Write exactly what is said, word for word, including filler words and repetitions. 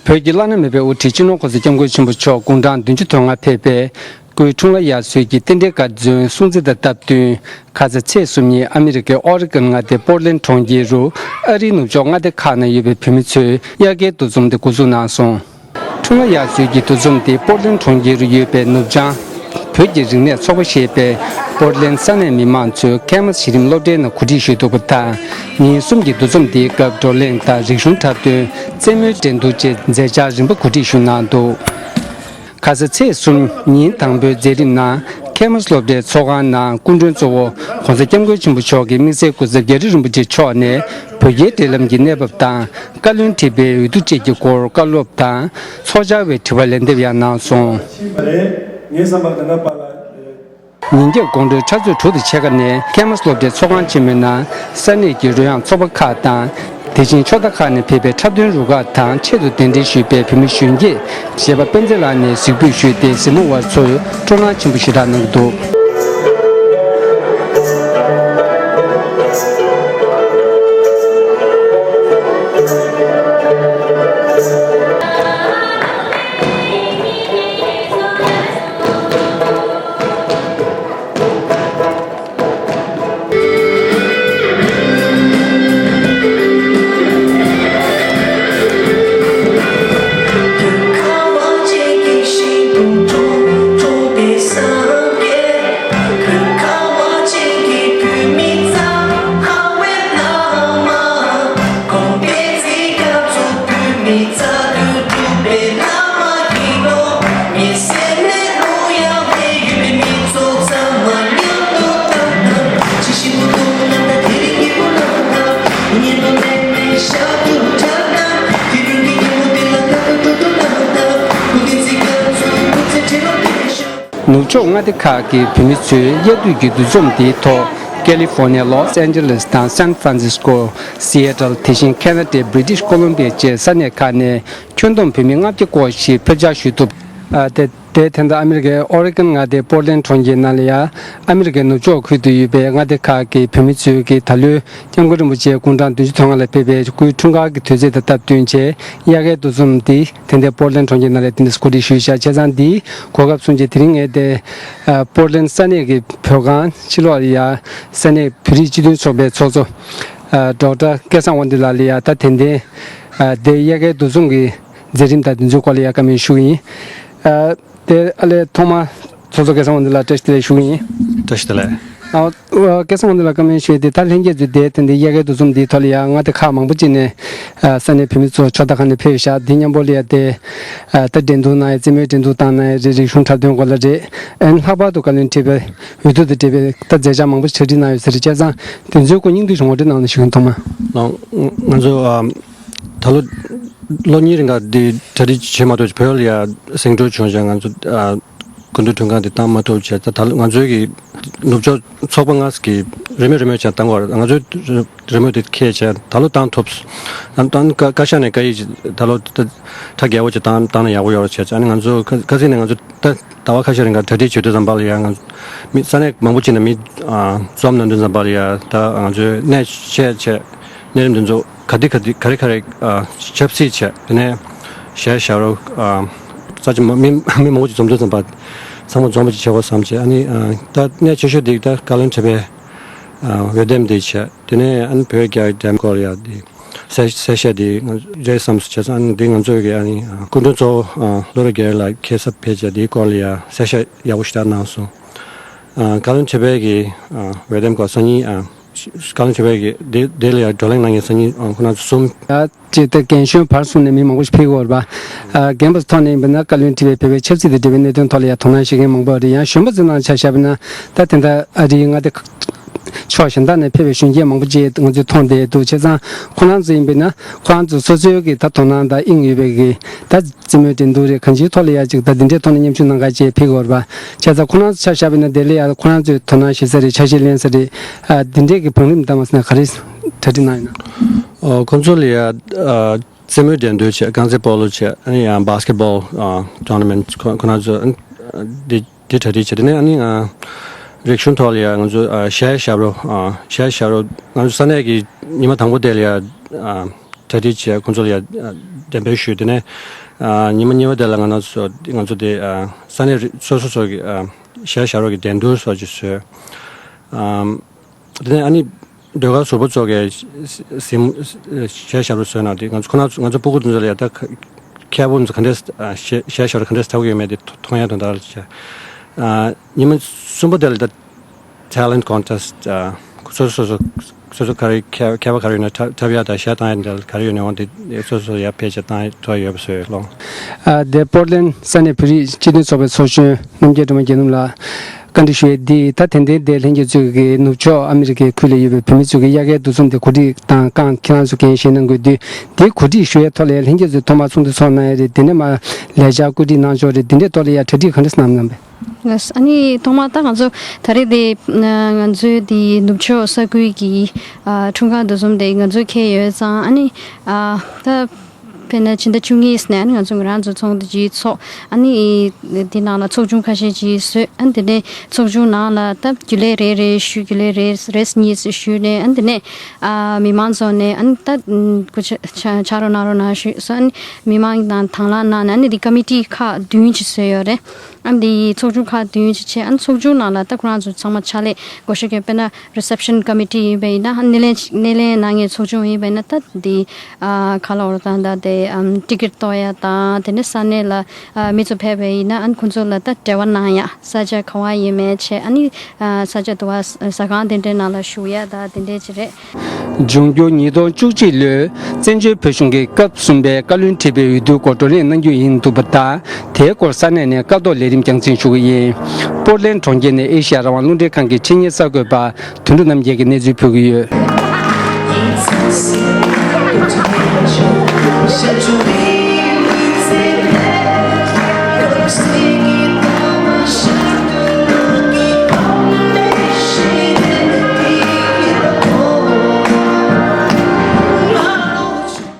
བོད་ཀྱི་བླ་ན་མེད་པའི་དབུ་ཁྲིད་སྤྱི་ནོར་༸གོང་ས་༸སྐྱབས་མགོན་ཆེན་པོ་མཆོག་དགུང་གྲངས་བདུན་ཅུ་དོན་ལྔ་ཕེབས་པའི་སྐུའི་འཁྲུངས་ལྷ་དབྱར་གསོལ་གྱི་རྟེན་འབྲེལ་དགའ་ཚོན་སྲུང་བརྩི་དང་སྟབས་བསྟུན། ཁ་ས་ཚེས་གསུམ་ཉིན་ཨ་མི་རི་ཀའི་ཨོ་རི་གོན་མངའ་སྡེ་པོར་ལན་གྲོང་ཁྱེར་རུ་ཨ་རིའི་ནུབ་ཕྱོགས་མངའ་སྡེ་ཁག་ནང་ཡོད་པའི་བོད་མི་ཚོས་དབྱར་ཁའི་འདུ་འཛོམས་དེ་འགོ་འཛུགས་གནང་སོང་། འཁྲུངས་ལྷ་དབྱར་གསོལ་གྱི་འདུ་འཛོམས་དེ་པོར་ལན་གྲོང་ཁྱེར་རུ་ཡོད་པའི་ནུབ་བྱང་བོད་ཀྱི་རིག་གནས་ཚོགས་པ་ཞེས་པའི་པོར་ལན་ས་གནས་མི་མང་ཚོས་ཁེ་མ་གཞི་རིམ་སློབ་གྲྭའི་ནང་གོ་སྒྲིག་ཞུས་འདུག་པ་དང་། ཉིན་གསུམ་གྱི་འདུ་འཛོམས་དེའི་སྐབས་བགྲོ་གླེང་དང་རིག་གཞུང་འཁྲབ་སྟོན། རྩེད་མོའི་འགྲན་བསྡུར་བཅས་མཛད་འཆར་རིམ་པ་གོ་སྒྲིག་ཞུས་གནང་འདུག་ཁ་ས་ཚེས་གསུམ་ཉིན་དང་པོའི་མཛད་རིམ་ནང་ཁེ་མ་སློབ་གྲྭའི་ཚོགས་ཁང་ནང་སྐུ་མགྲོན་གཙོ་བོ་༸གོང་ས་༸སྐྱབས་མགོན་ཆེན་པོ་མཆོག་གིས་དམིགས་བསལ་སྐུ་ཚབ་རྒྱ་རི་རིན་པོ་ཆེ་མཆོག་ནས་བོད་རྒྱའི་འབྲེལ་ལམ་གྱི་གནས་བབ་དང་། བཀའ་བློན་ཁྲི་པའི་འོས་བསྡུ་བཅས་ཀྱི་སྐོར་བཀའ་སློབ་དང་། ཚོགས་བཅར་བའི་དྲི་བར་ལན་འདེབས་ཡང་གནང་སོང་། ཕྱིན་པ་རེད། ངའི་བསམ་པར་ད་ལྟ་པཱ་ལགས་རེད། ཉིན་རྒྱབ་དགོང་དྲོའི་ཕྱག་ཚོད་དྲུག་དང་ཕྱེད་ཀ་ནས་ཁེ་མ་སློབ་གྲྭའི་ཚོགས་ཁང་ཆེན་མོའི་ནང་ས་གནས་ཀྱི་རོལ་དབྱངས་ཚོགས་པ་ཁག་དང་། དེ་བཞིན་ཕྱོགས་མཐའ་ཁག་ནས་ཕེབས་པའི་འཁྲབ་སྟོན་རུ་ཁག་དང་ཆེད་དུ་གདན་འདྲེན་ཞུས་པའི་བོད་མི་གཞོན་སྐྱེས་གཞས་པ་སྤེན་ཚེ་ལགས་ནས་གཟིགས་འབུལ་ཞུས་ཏེ་གཟིགས་མོ་བ་ཚོར་སྤྲོ་སྣང་ཆེན་པོ་ཞེ་དྲག་གནང་གི་འདུག་ནུབ་ཕྱོགས་མངའ་སྡེ་ཁག་གི་བོད་མི་ཚོའི་དབྱར་དུས་ཀྱི་འདུ་འཛོམས་འདིའི་ཐོག་ཀེ་ལི་ཧྥོར་ནི་ཡ་ལོས་ཨན་ཇེ་ལེས་དང་སན་ཧྥ་རན་སིས་ཀོ། སི་ཨེ་ཏལ། དེ་བཞིན་ཁེ་ན་ཌའི་བྷི་རི་ཊིཤ་ཀོ་ལོམ་བྷི་ཡ་བཅས་ས་གནས་ཁག་ནས་ཁྱོན་བསྡོམས་བོད་མི་ལྔ་བརྒྱ་སྐོར་ཞིག་ཕེབས་བཅར་ཞུས་འདུག་ཨ། དེ་དེ་དེ་ལྟར་ཨ་མི་རི་ཀའི་ཨོ་རི་གོན་མངའ་སྡེའི་པོར་ལན་གྲོང་ཁྱེར་ནང་ལ་ཡང་ཨ་མི་རི་ཀའི་ནུབ་ཕྱོགས་ཁུལ་དུ་ཡོད་པའི་མངའ་སྡེ་ཁག་གི་བོད་མི་ཚོས་ཀྱིས་ད་ལོའི་སྐྱབས་མགོན་རིན་པོ་ཆེའི་དགུང་གྲངས་བདུན་ཅུ་དོན་ལྔ་ལ་ཕེབས་པའི་སྐུའི་འཁྲུངས་སྐར་གྱི་དུས་ཚིགས་དང་སྟབས་བསྟུན་བྱས་དབྱར་ཁའི་འདུ་འཛོམས་འདི་དེ་འདྲའི་པོར་ལན་གྲོང་ཁྱེར་ནང་ལ་དེ་འདྲ་གོ་སྒྲིག་ཞུས་བཞག་བྱས་ཙང་འདིའི་གོ་སྐབས་བཟུང་རྗེས་དེ་རིང་ངས་དེ་ཨ་པོར་ལན་ས་གནས་ཀྱི་བོད་ཁང་ཕྱི་ལོགས་ལ་ཡ་ས་གནས་བོད་རིགས་སྤྱི་མཐུན་ཚོགས་པའི་ཚོགས་གཙོ་ཨ་ཌོག་ཊར་སྐལ་བཟང་དབང་འདུས་ལགས་ལ་ཡ་ད་དེ་འདྲའི་ཨ་དེ་དབྱར་ཁའི་འདུ་འཛོམས་ཀྱི་མཛད་རིམ་དང་དེ་ཚོའི་སྐོར་ལ་ཡ་བཀའ་མོལ་ཞུ་གི་ཡིན། ཨ་དེ་ཨ་ལས་ཐོག་མ་ཚོགས་གཙོ་སྐལ་བཟང་དབང་འདུས་ལགས་བཀྲ་ཤིས་བདེ་ལེགས་ཞུ་གི་ཡིན། བཀྲ་ཤིས་བདེ་ལེགས། ཨ་ཨ་སྐལ་བཟང་དབང་འདུས་ལགས་བཀའ་མོལ་ཞུས་ཏེ་ད་ལྷན་རྒྱས་ཚོས་དེ་དེ་འདྲའི་དབྱར་ཁའི་འདུ་འཛོམས་འདིའི་ཐོག་ལ་ཡང་མངའ་སྡེ་ཁག་མང་པོ་ཅིག་ནས་ཨ་ས་གནས་བོད་མི་ཚོ་ཕྱོགས་མཐའ་ཁག་ནས་ཕེབས་ཤག་འདི་མཉམ་པོ་ལ་ཡང་དེ་ཨ་ད་འགྲན་བསྡུར་གནང་ཡ་རྩེད་མོའི་འགྲན་བསྡུར་བཏང་གནང་ཡ་རེད། རིག་གཞུང་འཁྲབ་སྟོན་སྐོར་ལ་རེད། ཨན་ལྷག་པར་དུ་བཀའ་བློན་ཁྲི་པའི་འོས་བསྡུ་དང་འབྲེལ་བའི་ད་མཛད་འཆར་མང་པོ་གྲ་སྒྲིག་གནང་ཡོད་ཟེར་བྱས་ཙང་དེ་ཚོའི་སྐོར་སྙིང་བསྡུས་ཞུ་ངོ་སྤྲོད་གནང་ན་ཞུ་གི་ཡིན། ཐོག་མ་ང་ང་ཚོ་ཨ་ད་ལོ་ལོ་གཉིས་རིང་ག་འདི་གྲ་སྒྲིག་བྱེད་མ་ཐུབ་བོད་ལ་ཡ་ཟིང་འཁྲུག་བྱུང་བྱས་ང་ཚོ་ཨ་སྐུ་མདུན་དྲུང་ཁང་འདི་བཏང་མ་ཐུབ་བྱས་ད་ད་ལོ་ང་ཚོའི་གི་ནུབ་ཕྱོགས་ཚོགས་པ་ལྔ་གི་རེས་མོས་རེས་མོས་བྱས་བཏང་དགོས་རེད། ང་ཚོའི་རེས་མོས་དེ་ཁེལ་བྱས་ད་ལོ་བཏང་ཐུབ་ཨ་ད་བཀའ་བཀའ་ཤག་ནས་བཀའ་ཡིག་ཅིག་ད་ལོ་ད་ཁྲ་རྒྱས་པོ་ཅིག་བཏང་བཏང་ན་ཡག་པོ་ཡོད་རེད་བྱས་ཙང་ཨ་ནི་ང་ཚོ་ཁ་ཁ་སང་ནས་ང་ཚོ་ད་ཟླ་བ་ཁ་ཤས་རིང་ག་གྲ་སྒྲིག་བྱེད་དུས་ཙམ་པ་ལ་ཡ་ང་མི་ས་གནས་མང་པོ་ཅིག་ནས་མི་ཨ་འཛོམས་གནང་དུས་ཙམ་པ་ལ་ཡ་ད་ང་ཚོའི་གནས་ཆེ་ཆེ་གནས་རིམ་འདི་ཚོ་ག་དེ་ག་དེ་ག་རེ་ག་རེ་ཨ་ཆབ་སྲིད་བྱས་དེ་ནས་གཞས་ཞབས་བྲོ་ཨ་ས་ཆ་མ་མི་མི་མང་པོ་ཅིག་འཛོམས་དུས་ཙམ་པ་ཚང་མ་འཛོམས་པ་ཅིག་བྱེད་དགོས་བསམ་བྱས་ཨ་ནི་ཨ་ད་གནད་ཆེ་ཤོས་འདི་ད་བཀའ་བློན་ཁྲི་པའི་ཨ་འོས་འདེམས་འདི་བྱས་དེ་ནས་ཨ་ནི་བོད་རྒྱ་འབྲེལ་སྐོར་ལ་ཡ་འདི་གསལ་གསལ་བཤད་འདི་ང་རེད་བསམ་བྱས་ཙང་ཨ་ནི་འདི་ང་ཚོའི་གི་ཨ་ནི་ཨ་སྐུ་མགྲོན་གཙོ་བོ་ཨ་བློ་བཟང་རྒྱ་རི་ལགས་ཁ་སང་ཕེབས་བྱས་འདིའི་སྐོར་ལ་ཡ་གསལ་བཤད་ཡག་པོ་ཞེ་དྲག་གནང་སོང་། ཨ་བཀའ་བློན་ཁྲི་པའི་གི་ཨ་འོས་འདེམས་སྐོར་སང་ཉིན་ཨ་བཀའ་བློན་ཁྲི་པའི་གི་དེ་དེ་ལ་ཡང་བགྲོ་གླེང་གནང་མཁན་སང་ཉིན་ཁོ་རང་ཚོ་གསུམ། ད་ཅེས་ད་རྒན་གཞོན་བར་གསུམ་ནས་མི་མང་པོ་ཞིག་ཕེབས་ཀྱི་ཡོད་རེད་པ། ཨ་རྒན་པ་ཚོ་ཐོག་ནས་ཡིན་པ་ན་བཀའ་བློན་ཁྲི་པའི་བོད་པའི་ཆབ་སྲིད་དང་འབྲེལ་བའི་གནད་དོན་ཐོག་ལ་ཡང་དོ་སྣང་བྱེད་མཁན་མང་པོ་ཡོད་རེད། ཡང་གཞོན་པ་ཚོའི་ནང་ཆ་བཞག་པ་ན་ད་དེ་འདྲ་ཨ་རིའི་མངའ་སྡེ་ཕྱོགས་གཞན་དག་ནས་ཕེབས་པའི་གཞོན་སྐྱེས་མང་པོ་ཅིག་ང་ཚོས་མཐོང་བསྡད་འདུག་བྱས་ཙང་ཁོ་རང་ཚོ་ཡིན་པ་ན་ཁོ་རང་ཚོ་སོ་སོའི་གི་ད་དོ་སྣང་དང་དབྱིངས་ཡོད་པའི་གི་ད། རྩེད་མོའི་འགྲན་བསྡུར་རེད། གང་ཅིའི་ཐོག་ལ་ཡ་ཅིག་ད་འདི་འདྲའི་ཐོག་ནས་མཉམ་ཞུགས་གནང་ག་ཅེས་ཕེབས་ཀྱི་ཡོད་རེད་པ། བྱས་ཙང་ཁོ་རང་ཚོ་ཆ་བཞག་པ་ཡིན་ན་དེ་ལ་ཡ་ཁོ་རང་ཚོས་དོ་སྣང་བྱེད་ས་རེད། ཆ་ཤས་ལེན་ས་རེད། ཨ་འདི་འདྲའི་གི་བང་རིམ་ལྟར་མ་ཟེར་ན་ག་རེ་གྲ་སྒྲིག་གནང་ཡོད་ན། ཨོ་ཁོང་ཚོ་ལ་ཡ་ཨ་རྩེད་མོའི་འགྲན་བསྡུར་བྱས། རྐང་རྩེད་སྤོ་ལོ་བྱས། ཨ་ནི་ཡང་བྷ་སི་ཀེ་ཊི་བྷོལ་ཨ་ཊོར་ན་མེན་ཊི་ཁོ་ཁོ་རང་ཚོ་ཨ་འདི་འདི་གྲ་སྒྲིག་བྱས། དེ་ནས་ཨ་ནི་ཨ་རིག་གཞུང་ཐོག་ལ་ཡ་ང་ཚོ་ཨ་གཞས་ཞབས་བྲོ་ཨ་གཞས་ཞབས་བྲོ་ང་ཚོ་ས་གནས་ཀྱི་ཉི་མ་དང་པོ་དེ་ལ་ཡ་ཨ། གྲ་སྒྲིག་བྱས། ཁོང་ཚོ་ལ་ཡ་ཨ་ གདན་འབུལ་ཞུས། དེ་ནས་ཨ་ཉི་མ་གཉིས་པ་དེ་ལ་ང་རང་ཚོ་ང་ཚོ་དེ་ཨ་ས་གནས་རེ་སོ་སོ་སོ་གི་ཨ་གཞས་ཞབས་བྲོ་གི་འགྲན་བསྡུར་སོགས་ཀྱི་བཟོས། ཨམ། དེ་ནས་ཨ་ནི་ཟློས་གར་ཟུར་པ་ཚོ་གིས་གཟིམ་གཞས་ཞབས་བྲོ་བཟོས་གནང་དེ། ང་ཚོ་ཁོ་ན་ང་ཚོ་སྤུ་གུ་དེ་ཚོ་ལ་ཡ་ད་མཁས་པོ་ཚོ་ག་འདྲས་གཞས་ཞབས་བྲོ་ག་འདྲས་འཁྲབ་ཀྱི་ཡོད་མེད་དེ་མཐོང་ཡ་དོན་དག་ལ་བྱས། ཉི་མ་གསུམ་པ་དེ་ལ་ད་talent contest། སོ་སོ་སོ་སོ་སོ་ག་རེ་མཁས་མཁས་པ་ག་རེ་ཡོད་ན་འཁྲབ་འཁྲབ་ཡག་དང་གཞས་བཏང་ཡག་འདྲ་ག་རེ་ཡོད་ན་འོང་དེ་སོ་སོ་ཡར་ཕེབས་བྱས་བཏང་ཐུབ་ཡོད་པ་བཟོས་ལོང་། ཨ་དེ་པོར་ལན་ས་གནས་བོད་རིགས་སྤྱི་མཐུན་ཚོགས་པའི་ཚོགས་གཞོན་རྣམ་རྒྱལ་སྒྲོལ་མ་དགེ་འདུན་ལགས་བཀའ་འདྲི་ཞུ་ཡས་འདི་ད་དེ་འདྲའི་དེ་ལྷན་རྒྱས་ཚོས་ཀྱི་ནུབ་ཕྱོགས་ཨ་མི་རི་ཀའི་ཁུལ་ལ་ཡོད་པའི་བོད་མི་ཚོས་ཀྱི་དབྱར་ཁའི་འདུ་འཛོམས་དེ་གོ་སྒྲིག་དང་ཀང་ཁྱེད་རང་ཚོ་འགན་བཞེས་གནང་དགོས་དུས་དེའི་གོ་སྒྲིག་ཞུ་ཡས་ཐོག་ལ་ལྷན་རྒྱས་ཚོས་ཐོག་མར་ཚོགས་འདུ་ཚོགས་གནང་ཡས་རེད། དེ་ནས་མར་ལས་འཆར་བཀོད་སྒྲིག་གནང་ཕྱོགས་རེད། དེ་འདྲའི་ཐོག་ལ་ཡ་གྲ་སྒྲིག་ག་འདྲ་གནང་གནང་པས། ལགས། ཨ་ནི་ཐོག་མར་ད་ང་ཚོ་ད་རེས་དེ་ང་ཚོའི་དེ་ནུབ་ཕྱོགས་ས་ཁུལ་གྱི་ཨ་འཁྲུངས་སྐར་འདུ་འཛོམས་དེ་ང་ཚོས་འཁེལ་ཡོད་ཙང་། ཨ་ནི་ཨ་ད་དཔེར་ན་ཕྱི་ཟླ་བཅུ་གཉིས་ནས་ཨ་ནི་ང་ཚོ་ང་རང་ཚོ་ཚོགས་འདུ་ཅིག་ཚོགས། ཨ་ནི་དེ་ནང་ལ་ཚོགས་ཆུང་ཁ་ཤས་ཅིག་བཟོས། ཨ་ནི་དེ་ནས་ཚོགས་ཆུང་ནང་ལ་ད་རྒྱུན་ལས་རེ་རེ་ཞུས། རྒྱུན་ལས་རེ་རེ་གཉིས་ཞུས་ནས། ཨ་ནི་དེ་ནས་ཨ་མི་མང་ཚོ་ནས་ཨ་ནི་ད་སྐུ་ཆ་ཆ་ཆ་རོགས་གནང་རོགས་གནང་ཞུས་སོང་། ཨ་ནི་མི་མང་དང་དང་བླངས་གནང་ནས། ཨ་ནི་དེ་ཀ་མི་ཊི་ཁག་བདུན་ཅིག་བཟོས་ཡོད་རེད། ཨ་འདི་ཚོགས་ཆུང་ཁག་བདུན་ཅིག་བྱས། ཨ་ནི་ཚོགས་ཆུང་ནང་ལ་ད་ཁོ་རང་ཚོ་ཚང་མ་ཕྱག་ལས་བགོ་བཤའ་བརྒྱབ། དཔེར་ན་reception committee ཡིན་པ་ཡིན་ན། ཨ་སྣེ་ལེན་སྣེ་ལེན་གནང་མཁན་ཚོགས་ཆུང་ཡིན་པ་ཡིན་ན། ད་འདི་ཨ་ག་ལ་འོར་དང་ད་དེ་ཨམ་ཊི་ཀེ་ཊི་གཏོང་ཡ་དང་། དེ་ནས་ས་གནས་ལ་ཨ་མི་ཚོ་ཕེབས་པ་ཡིན་ན་ཨ་ནི་ཁོང་ཚོ་ལ་ད་འབྲེལ་བ་གནང་ཡ། ས་ཆ་ག་བ་ཡིན་མིན་བྱས། ཨ་ནི་ཨ་ས་ཆ་དུ་བ་ཟ་ཁང་དེ་འདྲའི་ནང་ལ་བཞུགས་ཡ་ད་དེ་འདྲའི་ཅིག་རེད། འབྱུང་འགྱུར་ཉིས་སྟོང་བཅུ་གཅིག་ལོའི་བཙན་བྱོལ་བོད་གཞུང་གི་སྐབས་གསུམ་པའི་བཀའ་བློན་ཁྲི་པའི་འོས་བསྡུ་སྐོར་བགྲོ་གླེང་གནང་རྒྱུ་ཡིན་འདུག་པ་དང་། དེའི་སྐོར་ས་གནས་ནས་བཀའ་ཐོག་ལས་རིམ་རྒྱང་སྲིང་ཞུ་གི་ཡིན། པོར་ལན་གྲོང་ཁྱེར་ནས་ཨེ་ཤི་ཡ་རང་དབང་རླུང་འཕྲིན་ཁང་གི་ཆེད་གཉེར་གསར་འགོད་པ་དོན་གྲུབ་རྣམ་རྒྱལ་གྱིས་གནས་ཚུལ་ཕུལ་གྱི་ཡོད།